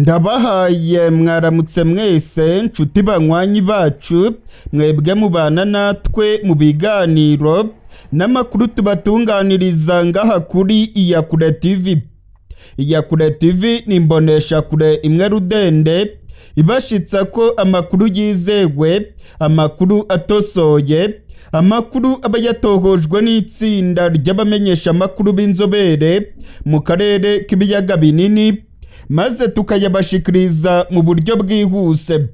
Ndabahaye mwaramutse mwese nshuti banywanyi bacu, mwebwe mubana natwe mu biganiro n'amakuru tubatunganiriza ngaha kuri Iyakure TV. Iyakure TV ni imboneshakure imwe rudende ibashitsa ko amakuru yizewe, amakuru atosoye, amakuru aba yatohojwe n'itsinda ry'abamenyeshamakuru b'inzobere mu karere k'ibiyaga binini, maze tukayabashikiriza mu buryo bwihuse.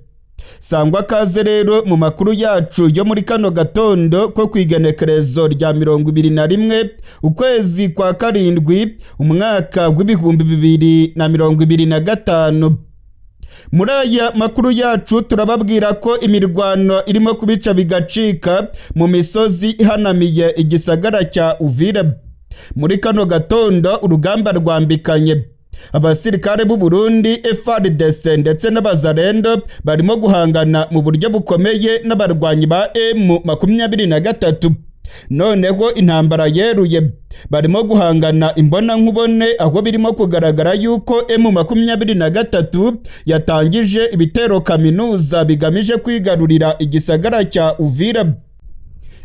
Sangwa kaze rero mu makuru yacu yo muri kano gatondo ko kw'igenekerezo rya 21 ukwezi kwa karindwi umwaka w'2025. Muri aya makuru yacu turababwira ko imirwano irimo kubica bigacika mu misozi ihanamiye igisagara cya Uvira. Muri kano gatondo urugamba rwambikanye abasirikare b'u Burundi, FARDC ndetse n'abazarendo barimo guhangana mu buryo bukomeye n'abarwanyi ba M23. Noneho intambara yeruye, barimo guhangana imbona nkubone, aho birimo kugaragara yuko M23 yatangije ibitero kaminuza bigamije kwigarurira igisagara cya Uvira.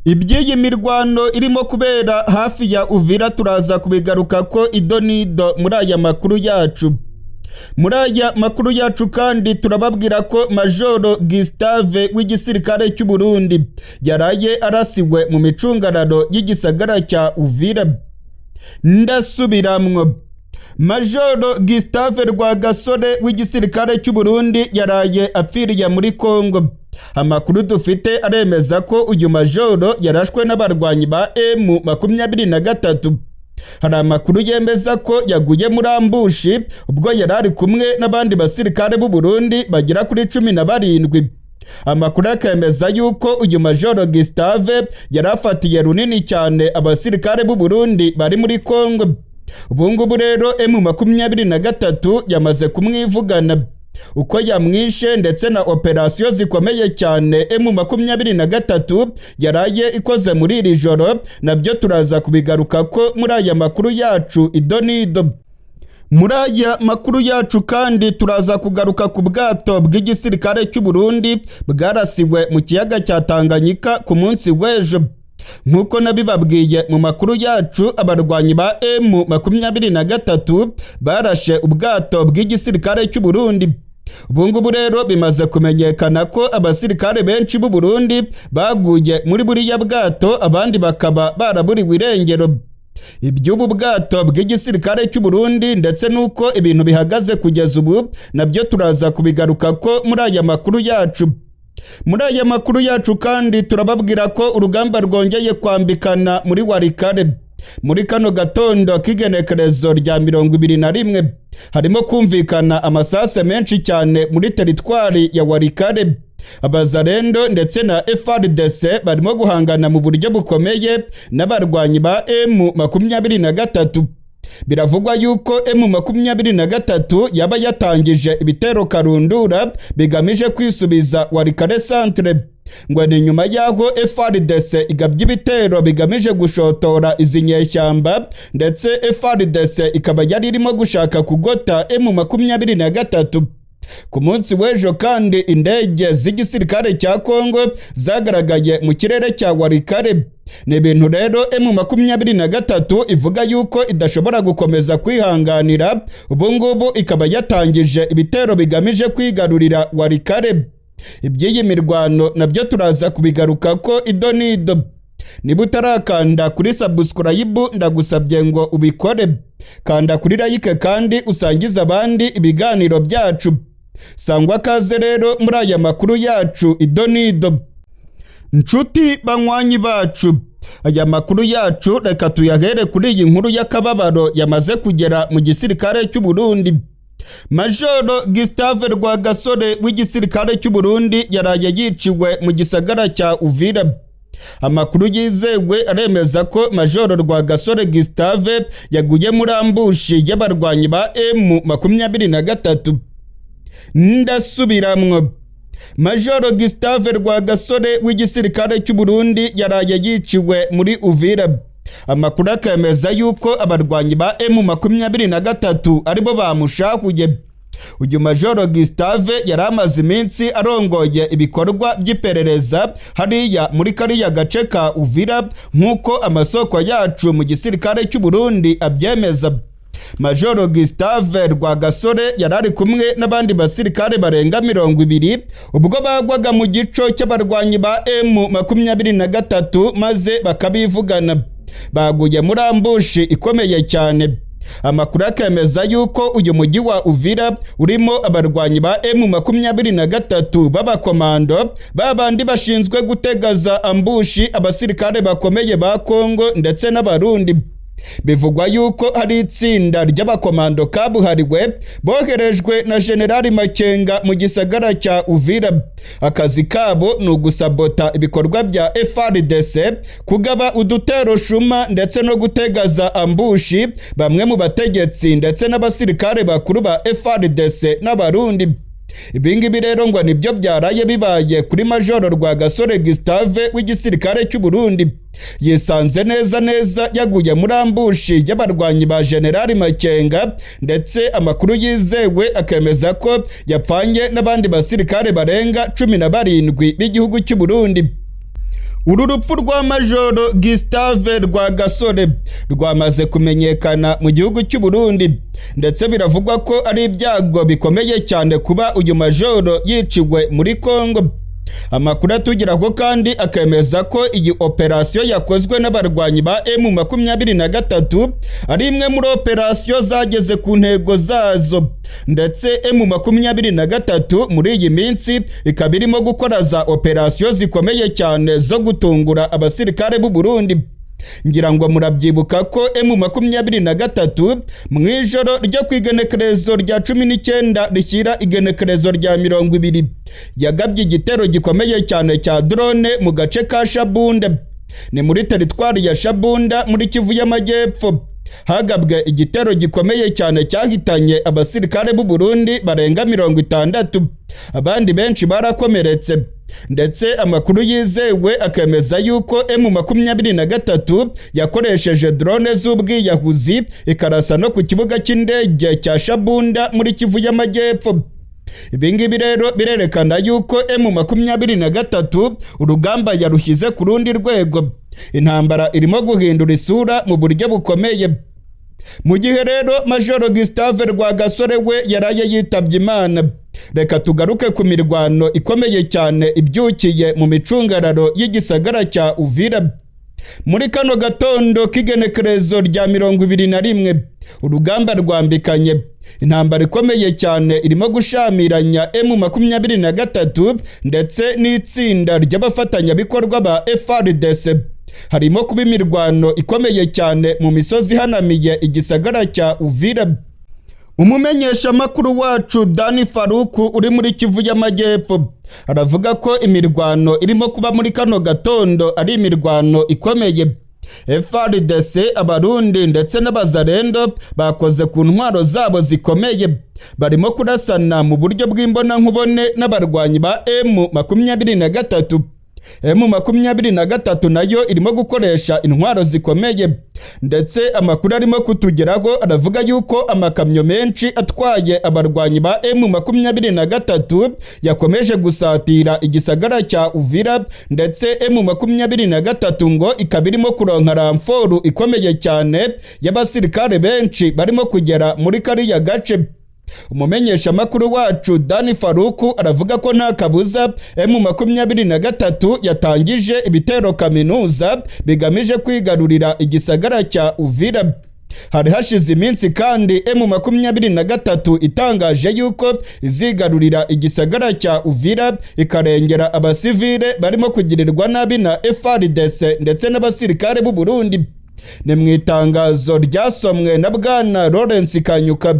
Iby'iyi mirwano irimo kubera hafi ya Uvira turaza kubigaruka ko idonido muri aya makuru yacu. Muri aya makuru yacu kandi turababwira ko Majoro Gustave w'igisirikare cy'u Burundi yaraye arasiwe mu micungararo y'igisagara cya Uvira. Ndasubiramwo, Majoro Gustave Rwagasore w'igisirikare cy'u Burundi yaraye apfiriye muri Kongo. Amakuru dufite aremeza ko uyu majoro yarashwe n'abarwanyi ba M23. Hari amakuru yemeza ko yaguye muri ambushi ubwo yari ari kumwe n'abandi basirikare b'u Burundi bagera kuri 17. Amakuru akemeza yuko uyu majoro Gustave yari afatiye runini cyane abasirikare b'u Burundi bari muri Kongo. Ubu ngubu rero M23 yamaze kumwivugana uko yamwishe, ndetse na operasiyo zikomeye cyane M23 yaraye ikoze muri iri joro nabyo turaza kubigaruka ko muri aya makuru yacu idonido. Muri aya makuru yacu kandi turaza kugaruka ku bwato bw'igisirikare cy'u Burundi bwarasiwe mu kiyaga cya Tanganyika ku munsi w'ejo. Nk'uko nabibabwiye mu makuru yacu, abarwanyi ba M23 barashe ubwato bw'igisirikare cy'u Burundi. Ubu ngubu rero bimaze kumenyekana ko abasirikare benshi b'u Burundi baguye muri buriya bwato, abandi bakaba baraburiwe irengero. Iby'ubu bwato bw'igisirikare cy'u Burundi ndetse n'uko ibintu bihagaze kugeza ubu nabyo turaza kubigaruka ko muri aya makuru yacu. Muri aya makuru yacu kandi turababwira ko urugamba rwongeye kwambikana muri Walikale. Muri kano gatondo k'igenekerezo rya 21 harimo kumvikana amasase menshi cyane muri teritwari ya Walikale. Abazarendo ndetse na FARDC barimo guhangana mu buryo bukomeye n'abarwanyi ba M23. Biravugwa yuko M23 yaba yatangije ibitero karundura bigamije kwisubiza Walikale centre. Ngo ni nyuma y'aho FARDC igabye ibitero bigamije gushotora izi nyeshyamba, ndetse FARDC ikaba yari irimo gushaka kugota M23. Ku munsi w'ejo kandi indege z'igisirikare cya Kongo zagaragaye mu kirere cya Walikale. Ni ibintu rero M23 ivuga yuko idashobora gukomeza kwihanganira, ubu ngubu ikaba yatangije ibitero bigamije kwigarurira Walikale. Iby'iyi mirwano nabyo turaza kubigaruka ko idonido. Niba utarakanda kuri subscribe, ndagusabye ngo ubikore. Kanda kuri like kandi usangize abandi ibiganiro byacu. Sangwa kaze rero muri aya makuru yacu idonido. Nshuti banywanyi bacu, aya makuru yacu reka tuyahere kuri iyi nkuru y'akababaro yamaze kugera mu gisirikare cy'u Burundi. Majoro Gustave Rwagasore w'igisirikare cy'u Burundi yaraye yiciwe mu gisagara cya Uvira. Amakuru yizewe aremeza ko Majoro Rwagasore Gustave yaguye muri ambushi y'abarwanyi ba M23. Ndasubiramwo, Majoro Gustave Rwagasore w'igisirikare cy'u Burundi yaraye yiciwe muri Uvira. Amakuru akemeza yuko abarwanyi ba M23 aribo bamushahuye. Uyu Majoro Gustave yari amaze iminsi arongoye ibikorwa by'iperereza hariya muri kariya gace ka Uvira, nk'uko amasoko yacu mu gisirikare cy'u Burundi abyemeza. Majoro Gustave Rwagasore yari ari kumwe n'abandi basirikare barenga 20 ubwo bagwaga mu gico cy'abarwanyi ba M23 maze bakabivugana. Baguye muri ambushi ikomeye cyane. Amakuru akemeza yuko uyu mujyi wa Uvira urimo abarwanyi ba M23 b'abakomando, babandi bashinzwe gutegaza ambushi abasirikare bakomeye ba Kongo ndetse n'Abarundi. Bivugwa yuko hari itsinda ry'abakomando kabuhariwe boherejwe na Generali Makenga mu gisagara cya Uvira. Akazi kabo ni ugusabota ibikorwa bya FARDC, kugaba udutero shuma ndetse no gutegaza ambushi bamwe mu bategetsi ndetse n'abasirikare bakuru ba FARDC n'Abarundi. Ibingibi rero ngo nibyo byaraye bibaye kuri Majoro Rwagasore Gustave w'igisirikare cy'u Burundi. Yisanze neza neza yaguye muri ambushi y'abarwanyi ba Generali Makenga, ndetse amakuru yizewe akemeza ko yapfanye n'abandi basirikare barenga 17 b'igihugu cy'u Burundi. Uru rupfu rwa Majoro Gustave Rwagasore rwamaze kumenyekana mu gihugu cy'u Burundi, ndetse biravugwa ko ari ibyago bikomeye cyane kuba uyu majoro yiciwe muri Kongo. Amakuru atugeraho kandi akemeza ko iyi operasiyo yakozwe n'abarwanyi ba M23 ari imwe muri operasiyo zageze ku ntego zazo, ndetse M23 muri iyi minsi ikaba irimo gukora za operasiyo zikomeye cyane zo gutungura abasirikare b'u Burundi. Ngira ngo murabyibuka ko M23 mu ijoro ryo ku igenekerezo rya 19 rishyira igenekerezo rya 20 yagabye igitero gikomeye cyane cya drone mu gace ka Shabunda. Ni muri teritwari ya Shabunda muri Kivu y'Amajyepfo. Hagabwe igitero gikomeye cyane cyahitanye abasirikare b'u Burundi barenga 60, abandi benshi barakomeretse. Ndetse amakuru yizewe akemeza yuko M23 yakoresheje drone z'ubwiyahuzi ikarasa no ku kibuga cy'indege cya Shabunda muri Kivu y'Amajyepfo. Ibingibi rero birerekana yuko M23 urugamba yarushyize ku rundi rwego. Intambara irimo guhindura isura mu buryo bukomeye. Mu gihe rero Majoro Gustave Rwagasore we yaraye yitabye Imana, reka tugaruke ku mirwano ikomeye cyane ibyukiye mu micungararo y'igisagara cya Uvira. Muri kano gatondo k'igenekerezo rya 21 urugamba rwambikanye. Intambara ikomeye cyane irimo gushamiranya M23 ndetse n'itsinda ry'abafatanyabikorwa ba FARDC. Harimo kuba imirwano ikomeye cyane mu misozi ihanamiye igisagara cya Uvira. Umumenyeshamakuru wacu Dani Faruku uri muri Kivu y'Amajyepfo aravuga ko imirwano irimo kuba muri kano gatondo ari imirwano ikomeye. FARDC, Abarundi ndetse n'Abazarendo bakoze ku ntwaro zabo zikomeye, barimo kurasana mu buryo bw'imbonankubone n'abarwanyi ba M23. M23 nayo irimo gukoresha intwaro zikomeye, ndetse amakuru arimo kutugeraho aravuga yuko amakamyo menshi atwaye abarwanyi ba M23 yakomeje gusatira igisagara cya Uvira, ndetse M23 ngo ikaba irimo kuronka ramforu ikomeye cyane y'abasirikare benshi barimo kugera muri kariya gace. Umumenyeshamakuru wacu Dani Faruku aravuga ko nta kabuza M23 yatangije ibitero kaminuza bigamije kwigarurira igisagara cya Uvira. Hari hashize iminsi kandi M23 itangaje yuko izigarurira igisagara cya Uvira ikarengera abasivile barimo kugirirwa nabi na FARDC ndetse n'abasirikare b'u Burundi. Ni mu itangazo ryasomwe na Bwana Lawrence Kanyuka.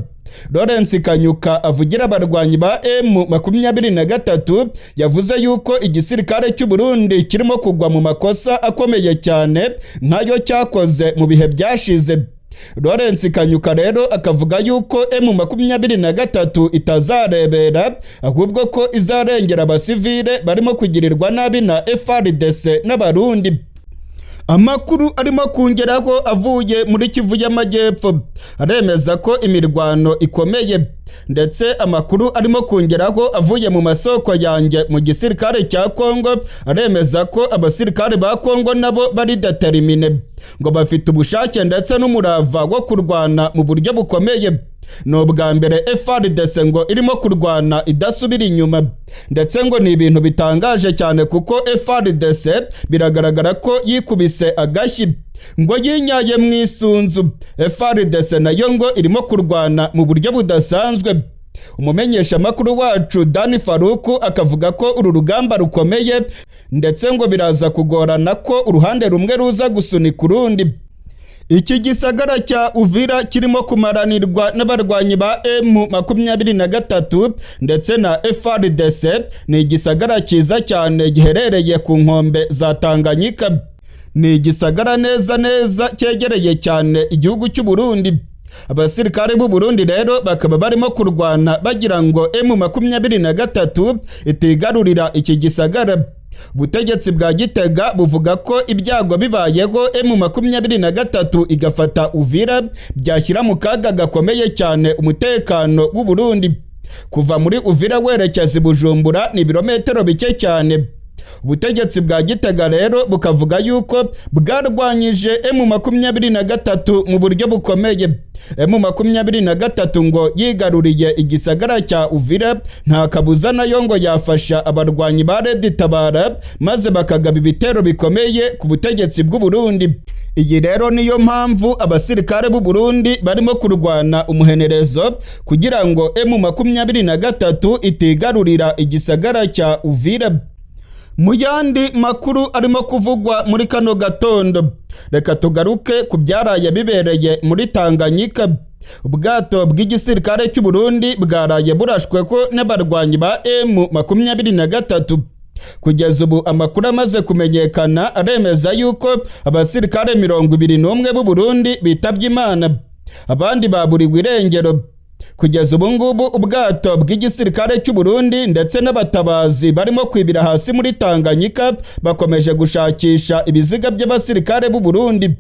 Lawrence Kanyuka avugira abarwanyi ba M23 yavuze yuko igisirikare cy'u Burundi kirimo kugwa mu makosa akomeye cyane nkayo cyakoze mu bihe byashize. Lawrence Kanyuka rero akavuga yuko M23 itazarebera, ahubwo ko izarengera abasivile barimo kugirirwa nabi na FARDC n'Abarundi. Amakuru arimo kongeraho avuye muri Kivu y'Amajyepfo aremeza ko imirwano ikomeye, ndetse amakuru arimo kongeraho avuye mu masoko yanjye mu gisirikare cya Kongo aremeza ko abasirikare ba Kongo nabo bari déterminés, ngo bafite ubushake ndetse n'umurava wo kurwana mu buryo bukomeye. Ni ubwa mbere FARDC ngo irimo kurwana idasubira inyuma, ndetse ngo ni ibintu bitangaje cyane kuko FARDC biragaragara ko yikubise agashyi, ngo yinyaye mu isunzu. FARDC nayo ngo irimo kurwana mu buryo budasanzwe. Umumenyeshamakuru wacu Dani Faruku akavuga ko uru rugamba rukomeye, ndetse ngo biraza kugorana ko uruhande rumwe ruza gusunika urundi. Iki gisagara cya Uvira kirimo kumaranirwa n'abarwanyi ba M23 ndetse na FARDC ni igisagara cyiza cyane giherereye ku nkombe za Tanganyika. Ni igisagara neza neza cyegereye cyane igihugu cy'u Burundi. Abasirikare b'u Burundi rero bakaba barimo kurwana bagira ngo M23 itigarurira iki gisagara. Ubutegetsi bwa Gitega buvuga ko ibyago bibayeho M23 igafata Uvira byashyira mu kaga gakomeye cyane umutekano w'u Burundi. Kuva muri Uvira werekeza i Bujumbura ni ibirometero bike cyane. Ubutegetsi bwa Gitega rero bukavuga yuko bwarwanyije M23 mu buryo bukomeye. M23 ngo yigaruriye igisagara cya Uvira, nta kabuza nayo ngo yafasha abarwanyi ba Red Tabara maze bakagaba ibitero bikomeye ku butegetsi bw'u Burundi. Iyi rero niyo mpamvu abasirikare b'u Burundi barimo kurwana umuhenerezo kugira ngo M23 itigarurira igisagara cya Uvira. Mu yandi makuru arimo kuvugwa muri kano gatondo, reka tugaruke ku byaraye bibereye muri Tanganyika. Ubwato bw'igisirikare cy'u Burundi bwaraye burashweko n'abarwanyi ba M23. Kugeza ubu amakuru amaze kumenyekana aremeza yuko abasirikare 21 b'u Burundi bitabye Imana, abandi baburiwe irengero. Kugeza ubu ngubu ubwato bw'igisirikare cy'u Burundi ndetse n'abatabazi barimo kwibira hasi muri Tanganyika bakomeje gushakisha ibiziga by'abasirikare b'u Burundi.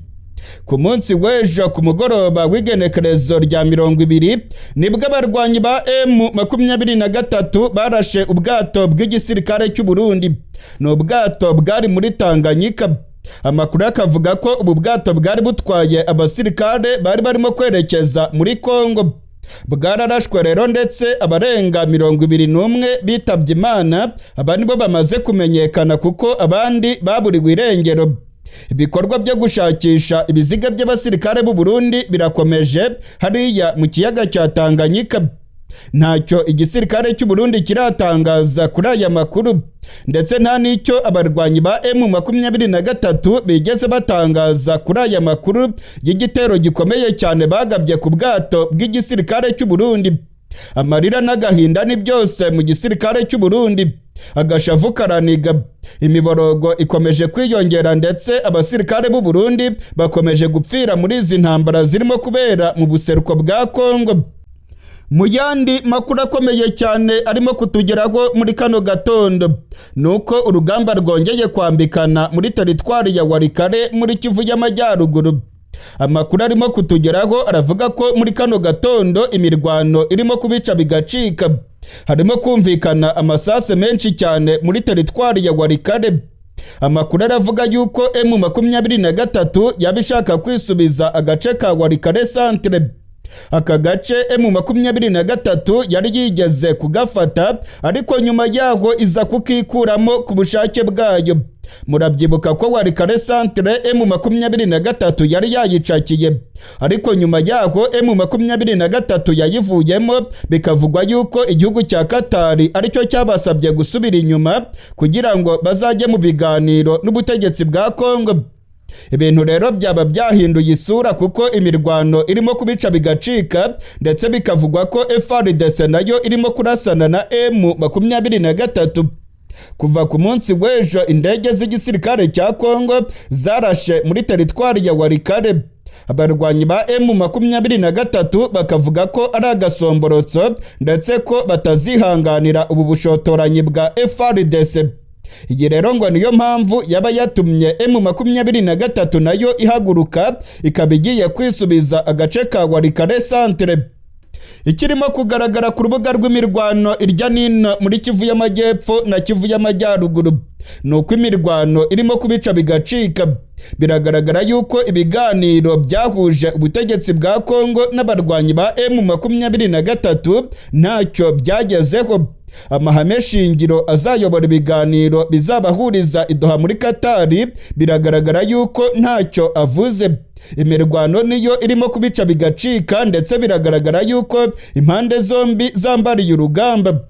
Ku munsi w'ejo ku mugoroba w'igenekerezo rya 20 nibwo abarwanyi ba M23 barashe ubwato bw'igisirikare cy'u Burundi. Ni ubwato bwari muri Tanganyika. Amakuru akavuga ko ubu bwato bwari butwaye abasirikare bari barimo kwerekeza muri Kongo. Bwararashwe rero, ndetse abarenga 21 bitabye Imana. Aba nibo bamaze kumenyekana kuko abandi baburiwe irengero. Ibikorwa byo gushakisha ibiziga by'abasirikare b'u Burundi birakomeje hariya mu kiyaga cya Tanganyika. Ntacyo igisirikare cy'u Burundi kiratangaza kuri aya makuru, ndetse nta n'icyo abarwanyi ba M23 bigeze batangaza kuri aya makuru y'igitero gikomeye cyane bagabye ku bwato bw'igisirikare cy'u Burundi. Amarira n'agahinda ni byose mu gisirikare cy'u Burundi. Agashavu karaniga, imiborogo ikomeje kwiyongera, ndetse abasirikare b'u Burundi bakomeje gupfira muri izi ntambara zirimo kubera mu buseruko bwa Kongo. Mu yandi makuru akomeye cyane arimo kutugeraho muri kano gatondo ni uko urugamba rwongeye kwambikana muri teritwari ya Walikale muri Kivu y'Amajyaruguru. Amakuru arimo kutugeraho aravuga ko muri kano gatondo imirwano irimo kubica bigacika, harimo kumvikana amasase menshi cyane muri teritwari ya Walikale. Amakuru aravuga yuko M23 yaba ishaka kwisubiza agace ka Walikale centre. Aka gace M23 yari yigeze kugafata, ariko nyuma yaho iza kukikuramo ku bushake bwayo. Murabyibuka ko Walikale centre M23 yari yayicakiye, ariko nyuma yaho M23 yayivuyemo, bikavugwa yuko igihugu cya Katari aricyo cyabasabye gusubira inyuma kugira ngo bazajye mu biganiro n'ubutegetsi bwa Kongo. Ibintu rero byaba byahinduye isura kuko imirwano irimo kubica bigacika, ndetse bikavugwa ko FARDC nayo irimo kurasana na M23. Kuva ku munsi w'ejo indege z'igisirikare cya Kongo zarashe muri teritwari ya Walikale. Abarwanyi ba M23 bakavuga ko ari agasomborotso, ndetse ko batazihanganira ubu bushotoranyi bwa FARDC. Iyi rero ngo niyo mpamvu yaba yatumye M23 nayo ihaguruka, ikaba igiye kwisubiza agace ka Walikale centre. Ikirimo kugaragara ku rubuga rw'imirwano irya nino muri Kivu y'Amajyepfo na Kivu y'Amajyaruguru ni uko imirwano irimo kubica bigacika. Biragaragara yuko ibiganiro byahuje ubutegetsi bwa Kongo n'abarwanyi ba M23 ntacyo byagezeho. Amahame shingiro azayobora ibiganiro bizabahuriza i Doha muri Katari biragaragara yuko ntacyo avuze. Imirwano niyo irimo kubica bigacika, ndetse biragaragara yuko impande zombi zambariye urugamba.